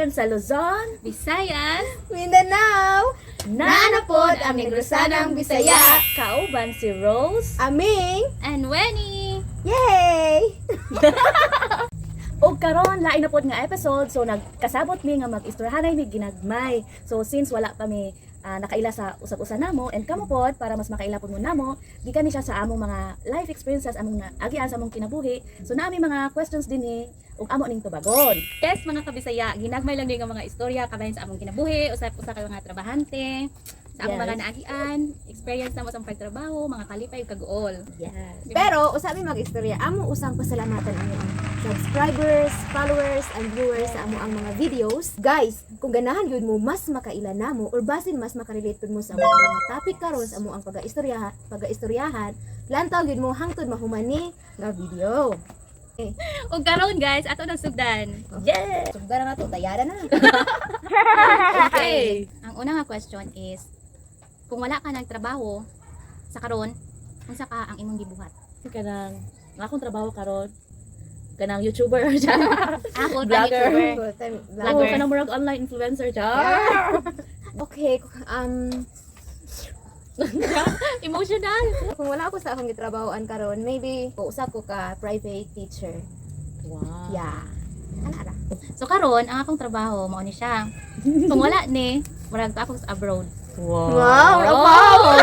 Gikan sa Luzon, Visayas, Mindanao, Naana pod ang Negrosanang Bisaya. Kauban si Rose. Aming, and Wenny! Yay! Og karon lain na pod nga episode, so nagkasabot mi nga mag-istoryahanay mi ginagmay. So since wala pa mi nakaila sa usag-usa namo and kamo pod para mas makaila pod mo namo, gikan ni siya sa among mga life experiences, among naagian sa among kinabuhi. So naa mi mga questions dinhi ug amo ning tubagon. Yes, mga kabisaya, ginagmay lang din ang mga istorya kabahin sa among kinabuhi, usap-usa ka mga trabahante, sa among mga naagian, experience namo sa among pagtrabaho, mga kalipay ug kaguol. Yes. Pero usabi mag-istorya, amo usang pasalamatan ang among subscribers, followers, and viewers sa amo ang mga videos. Guys, kung ganahan yun mo mas makaila namo or basin mas makarelate pud mo sa among mga topic karon sa amo ang pag-istoryahan, lantaw yun mo hangtod mahumani nga video. Ug karon guys, ato nang sugdan. Yes. Sugdan na to, tayara na. Okay. Ang una nga question is, kung wala ka nagtrabaho sa karon, unsa ka ang imong gibuhat? Kanang ang akong trabaho karon, kanang YouTuber siya. Ah, full-time Vlogger. YouTuber. Full-time Oo, Vlogger. kanang murag online influencer siya. Okay, Emotional. kung wala ako sa akong gitrabahoan karon, maybe usa ko ka private teacher. Wow. Yeah. Ana ra. So karon, ang akong trabaho mao ni siya. Kung wala ni, murag pa ako sa abroad. Wow. Wow, wow.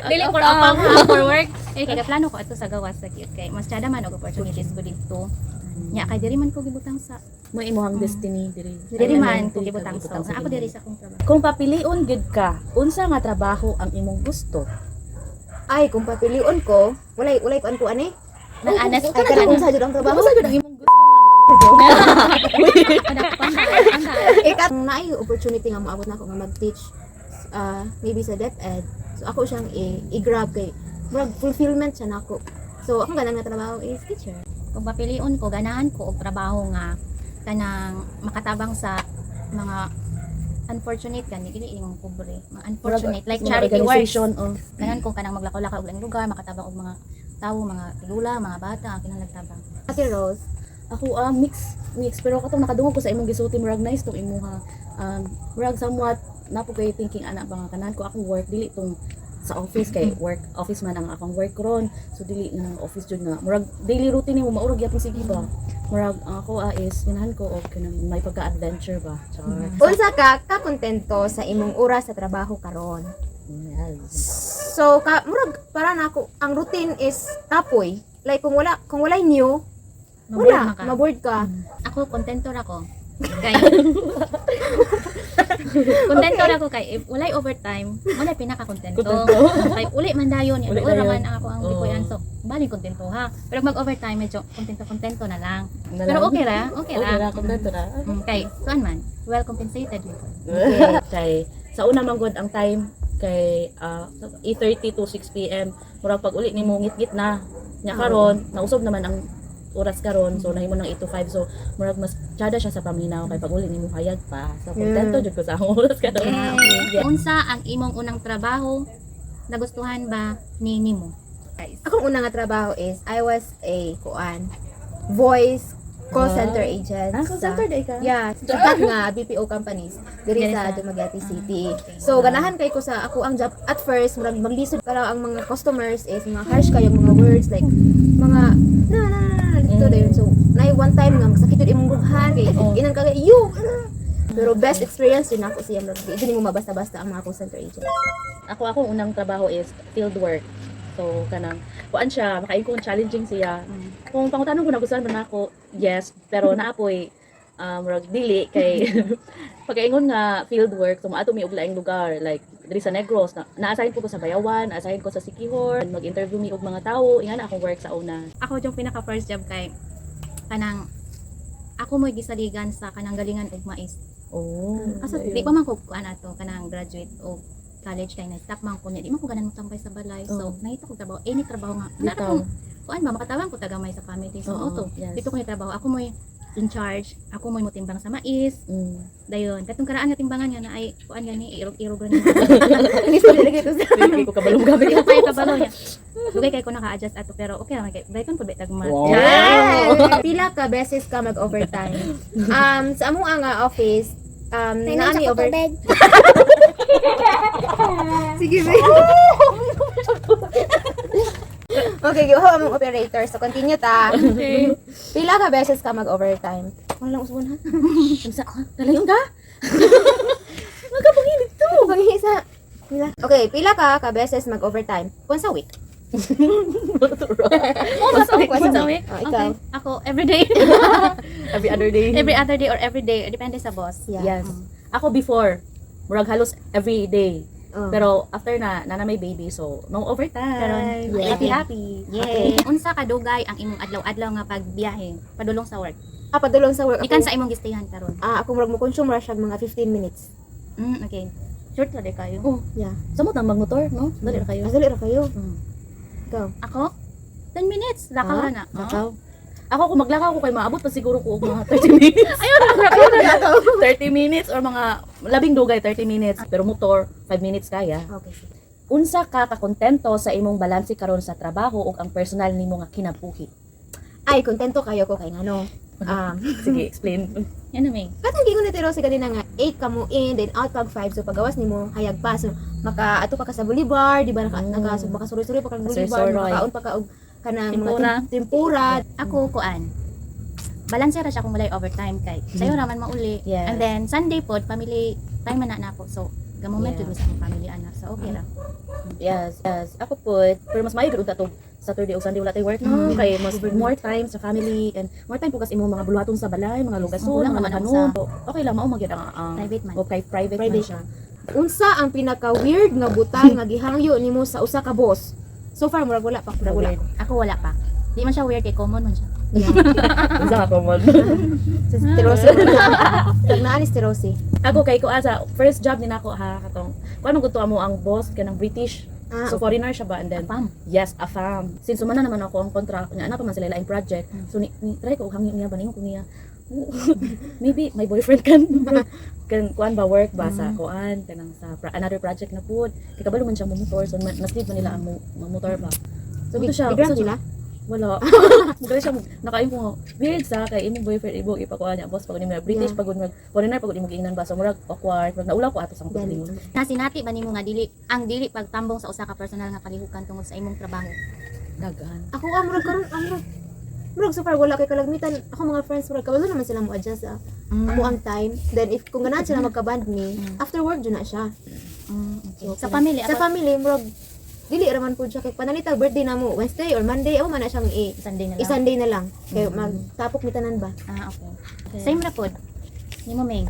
Dili for apang ha, for work. Eh kay plano ko ato sa gawas sa cute kay mas tsada man og opportunities ko didto. Nya kay diri man ko gibutang sa Mo imong destiny diri. diri Ay, man ano, ko gibutang sa. sa Ako imo. diri sa akong trabaho. Kung papilion gid ka, unsa nga trabaho ang imong gusto? Ay, kung papilion ko, walay kuan ko ani. Nang anas Ay, kanang unsa jud ang trabaho? Unsa jud ang imong gusto nga trabaho? Ika, kung naay opportunity nga moabot nako nga mag-teach maybe sa DepEd. So ako siyang i-grab kay murag fulfillment siya nako. So akong ganang nga trabaho is teacher. Kung papilion ko, ganahan ko og trabaho nga kanang makatabang sa mga unfortunate gani dili imong pobre, mga unfortunate like Mga charity works. organization, oh. Ganahan ko kanang maglakaw-lakaw og laing lugar, makatabang og mga tawo, mga tigula, mga bata, ang kinahanglan tabang. Ate Rose, Ako mix mix, pero katong nakadungog ko sa imong gisulti, murag nice tong imuha. Murag somewhat napo kay thinking ana ba nga kanan ko akong work dili tong sa office kay work office man ang akong work ron. So dili nga office jud nga murag daily routine nimo maurog gyapon sige ba. Murag ang ako is ganahan ko og kanang may pagka-adventure ba. Char. Unsa ka kakontento sa imong oras sa trabaho karon? Yes. So ka murag para nako ang routine is kapoy. Like kung walay new, Maboard wala, man ka. maboard ka. Ako kontento ra ko. Kay kontento ra ko kay if walay overtime, wala pinaka-kontento. Kay uli man dayon, Uli uli ra dayon. man ang ako ang Oo. gipuy-an, so bali kontento ha. Pero mag-overtime medyo kontento-kontento na lang. Na Pero lang. okay ra, okay Okay ra. ra, kontento ra. Kay kuan man, well compensated yun. Kay sa una man gud ang time kay 8:30 to 6 p.m. Murag pag uli nimo ngitngit na. Nya karon nausob naman ang oras karon, so nahimo nang 8 to 5, so murag mas tsada siya sa paminaw kay pag uli nimo hayag pa. So kontento jud ko sa akong oras karon. Yeah. Unsa ang imong unang trabaho, nagustuhan ba ni nimo? Guys. Akong una nga trabaho is I was a kuan voice call center agent. Ah, call center day ka? Yeah, sikat nga BPO companies diri Diri sa Dumaguete City. So ganahan kay ko sa ako ang job at first, murag maglisod pero ang mga customers is mga harsh kayo mga words, like mga na na na na dito dayon. So nay one time nga masakit jud imong dughan kay inan ka kay you. Pero best experience din ako siya, murag di mo mabasta-basta ang mga call center agent. Ako akong unang trabaho is field work. So kanang kuan siya, makaingon challenging siya. Kung pangutanon ko nagustuhan ba nako, yes, pero naapoy murag dili kay pagkaingon nga field work, so maato mi og laing lugar like diri sa Negros na na-assign ko sa Bayawan, na-assign ko sa Siquijor, mag-interview mi og mga tawo, ingana akong work sa una. Ako yung pinaka first job kay kanang ako mo'y gisaligan sa kanang galingan og mais. Oh. Asa di pa man ko kuan ato kanang graduate og college kay na-stop man ko niya. Di man ko ganan mo sa balay. So nahita ko trabaho, any trabaho nga. Wala ra Bitaw. kong kuan ba makatawan ko tagamay sa family. So Oo, auto. yes. Dito ko ni trabaho. Ako mo'y In charge. Ako mo'y motimbang sa mais. Dayon, katong karaan nga timbangan nga na ay kuan gani, irog-irog ra ni. Lisod lagi ito sa Dili ko kabalong gabi. Di ko kayo kabalo niya. Dugay kay ko naka-adjust ato, pero okay ra man kay bayton pud tag mat. Wow. Pila ka beses ka mag-overtime? Sa among nga office, Nainom naa sa mi over tubig. Sige, babe. Okay, giwa among operator. So, continue ta. Okay. Pila ka beses ka mag-overtime? Wala lang usbon ha? Unsa? Dalayon ka? Nagkapanginit to. Pangisa. Pila. Okay, pila ka beses mag-overtime? Once a week. Oh, once a week, Once a once a week. week. Oh, ikaw. Okay. Ako every day. Every other day. Every other day or every day, depende sa boss. Yeah. Yes. Ako before, murag halos every day. Oh. Pero after na may baby, so no overtime. Karon, Happy happy. Yay. Unsa kadugay ang imong adlaw-adlaw nga pagbiyahe padulong sa work? Ah, padulong sa work. Ako, Gikan sa imong gistayan karon. Ah, ako murag mo consume ra siya mga 15 minutes. Okay. Short ra di kayo. Oh, Yeah. samot nang magmotor, no? Dali ra kayo. Mas dali ra kayo. Ikaw. Ako 10 minutes, lakaw Ah, ra na. Oh. Lakaw. Ako kung maglakaw ko kay maabot pa siguro ko og mga 30 minutes. Ayun, Lakaw. 30 minutes or mga labing dugay 30 minutes, pero motor 5 minutes kaya. Okay, sige. Unsa ka kakontento sa imong balanse karon sa trabaho ug ang personal nimo nga kinabuhi? Ay, kontento kayo ko kay ngano. Sige, explain. Yan na, Ming. Katong giingon ni Ate Rosie kanina nga 8 ka mo in, then out pag 5, so pagawas nimo hayag pa, so maka ato pa ka sa Boulevard, di ba, naka, naka so makasuroy-suroy pa ka sa Boulevard, Kasuroy-suroy. makakaon pa ka og kanang mga Tempura. tempura. Ako kuan. Balanse ra siya kung walay overtime kay sayo ra man mauli. Yes. And then Sunday pod family time man na nako. So gamoment jud mi sa akong family anak. So okay ra. Yes. Ako po, pero mas maayo gud unta to Saturday o Sunday wala tay work, no? Kay mas more time sa family and more time pugas imong mga buluhaton sa balay, mga lugason, Kulang mga naman ang lakanon. Okay lang mao magyud ang Private man. o kay private, man Private. siya. Unsa ang pinaka weird nga butang nga gihangyo nimo sa usa ka boss? So far murag wala pa, murag wala. Weird. Ako wala pa. Di man siya weird kay common man siya. Unsa nga common? Sa si Rosie. Pag naa ni si Rosie. Ako kay ko asa first job ni nako ha, katong kuan man gud to amo ang boss kanang British. Ah, So foreigner siya ba, and then Pam. yes, afam. Since umana naman ako ang contract niya, ana pa man sila laing project. So ni try ko og hangyo niya ba, ningon ko niya. Maybe my boyfriend can kuan ba work ba sa kuan kanang sa another project na pud. Kay kabalo man siya mo motor, so mas need man nila ang motor ba. So Ito siya, siya, usa siya. nila. Wala. Magaling siya nakain ko nga, weird sa kay imong boyfriend ibog ipakuha niya boss pag nimo British pag mag foreigner pag imong giingnan ba, so murag awkward, murag naulaw ko ato sa akong Gani. kaugalingon. Nasinati ba nimo nga dili ang dili pagtambong sa usa ka personal nga kalihukan tungod sa imong trabaho? Daghan. Ako ah, murag karon ah, murag so far wala kay kalagmitan. Ako mga friends murag kabalo naman sila mo adjust sa mo ang time. Then if kung ganahan sila magka-band me, after work jud na siya. Okay. So, Sa family Sa ako, family murag dili ra man pud siya kay pananitag birthday na mo Wednesday or Monday, ako man na siyang i Sunday na lang. i-Sunday na lang. Kay magtapok mi tanan ba. Ah, okay. Same ra pod. Nimo, Ming.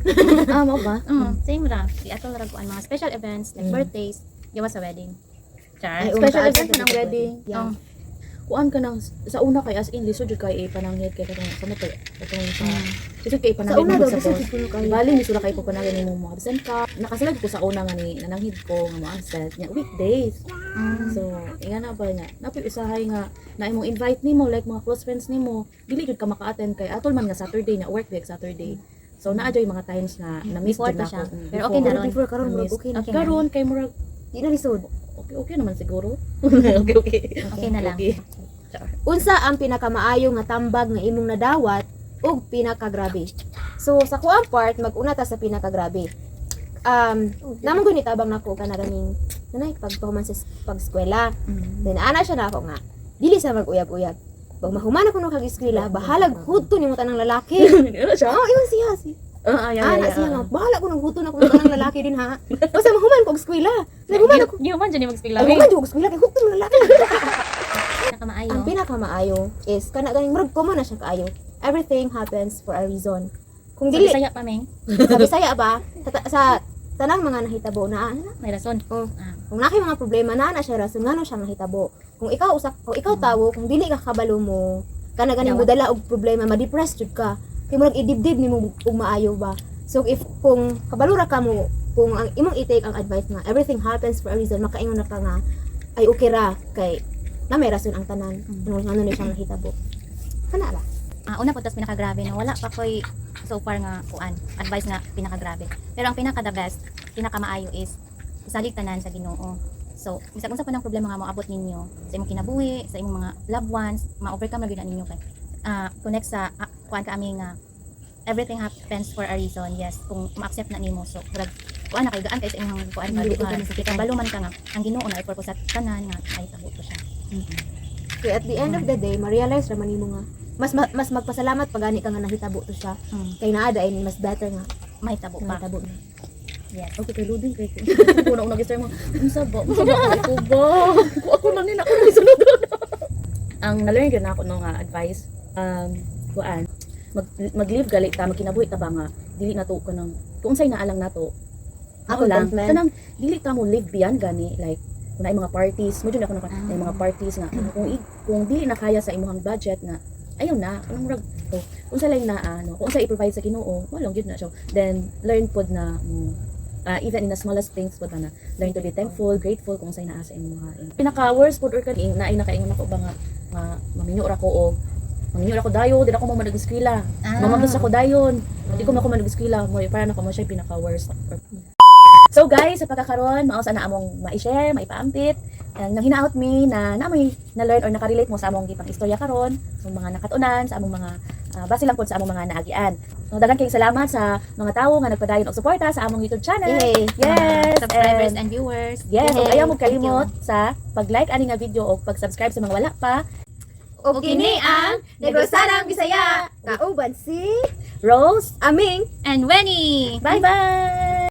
Ah, mao ba? Same ra. Giatol ra ko ang mga special events like birthdays, gawa sa wedding. Char. Ay, Special unta, event adto man ang sa wedding. Yeah. Oh. Kuan ka nang sa una kay as in lisod jud kay ipananghid kay katong sa motor katong sa lisod kay Sa ipananghid una mo daw sa gusto boss. jud kuno kayo. Bali ni sura kay papananghid nimo mo absent ka. Nakasalag ko sa una nga ni nananghid ko nga mo absent nya weekdays. So, inga na ba niya? Napil usahay nga na imong invite nimo like mga close friends nimo, dili jud ka maka-attend kay atol man nga Saturday na work week Saturday. So naa jud mga times nga na miss Before jud to na siya. ako. Pero okay na Pero ron. before karon murag Na-miss. okay na. Okay na. Karon kay murag Di na lisod. okay okay naman siguro. Okay. Okay na lang. Okay. Unsa ang pinakamaayo nga tambag nga imong nadawat ug pinakagrabe? So sa kuang part mag-una ta sa pinakagrabe. Namang gud tabang nako kana ganing nanay pagpahuman sa pag-eskwela. Then ana siya na ako nga dili sa mag-uyab-uyab. Pag mahuman ako nung kag-eskwela, bahalag hudto nimo tanang lalaki. Ano siya? Oh, ingon siya si. Ah, yeah, Ana yeah. siya nga, bahala ko nung hudto na ko tanang lalaki din ha. Basta mahuman ko og eskwela. Naghuman ako. Di man dyan yung mag-speak Ay, human jud og eskwela kay hudto ng lalaki. Pinakamaayo. Ang pinakamaayo is kana ganing murag common na siya kaayo. Everything happens for a reason. Kung Sa dili Bisaya pa, Ming. sa Bisaya ba sa tanang mga nahitabo na ano, May rason. Oh. Ah. Kung naa kay mga problema naa na siya rason ngano siya nahitabo. Kung ikaw usa kung ikaw tawo, kung dili ka kabalo mo kana ganing Yawa. modala og problema, ma-depress jud ka. Kay murag idibdib nimo og maayo ba. So if kung kabalo ra ka mo, kung ang imong i-take ang advice nga everything happens for a reason, makaingon na ka nga ay okay ra kay na may rason ang tanan. Ano ngano ni siyang nahitabo. Kana ra. Una po tas pinakagrabe, no, wala pa koy so far nga kuan advice nga pinakagrabe. Pero ang pinaka the best, pinakamaayo is isalig tanan sa Ginoo. So, bisag unsa pa ng problema nga moabot ninyo sa imong kinabuhi, sa imong mga loved ones, ma-overcome ra gyud na ninyo kay connect sa kuan ka ami nga everything happens for a reason. Yes, kung ma-accept na nimo, so murag kuan na kay gaan kay sa imong kuan Maluoy ka ba na sa kay kabalo man ka nga ang Ginoo na purpose sa tanan nga ay tabo to siya. Kaya at the end of the day, ma-realize raman nimo nga mas magpasalamat pag gani ka nga nahitabo to siya. Kay naa ay mas better nga Mahitabo pa. nahitabo na. Yes. Okay, kay loading kay ko. Una una gistorya mo. Unsa ba? Unsa ba ako ba? Kung ako lang nila ako na isunod. Ang na-learn gyud nako no nga advice, kuan, mag-live gali ta, magkinabuhi ta ba nga dili na to kanang kung unsay naa lang nato. Ah, Ako lang contentment. kanang dili ta mo live beyond gani, like kung naay mga parties mo jud ako na naay mga parties nga kung dili na kaya sa imong budget nga ayaw na kanang murag oh, unsa lang naa no, kung unsa i-provide sa Ginoo mo lang gyud na siya. Then learn pod na even in the smallest things pod na learn to be thankful, grateful kung unsay naa sa imong mga pinaka worst pod or kaning naay nakaingon ako ba nga maminyo ra ko og maminyo ra ko dayon, di na ako mo manag-eskwela. Mamagos ako dayon, di ko mako manag-eskwela mo, para na ko mo siya pinaka worst. So guys, sa pagkakaroon, mao sa na among ma-share, maipaampit. Ang nang hinaot mi na namoy na-learn or nakarelate mo sa among gipang istorya karon, sa mga nakatunan, sa among mga base lang pod sa among mga naagian. So, daghan kayong salamat sa mga tawo nga nagpadayon og suporta sa among YouTube channel. Yay! Yes, Subscribers and and viewers. yes, ug Yay! ayaw mo Thank you. kalimot sa pag-like ani nga video o pag-subscribe sa mga wala pa. Og kini ang Negrosanang Bisaya. Kauban si Rose, Aming And Wenny! bye-bye.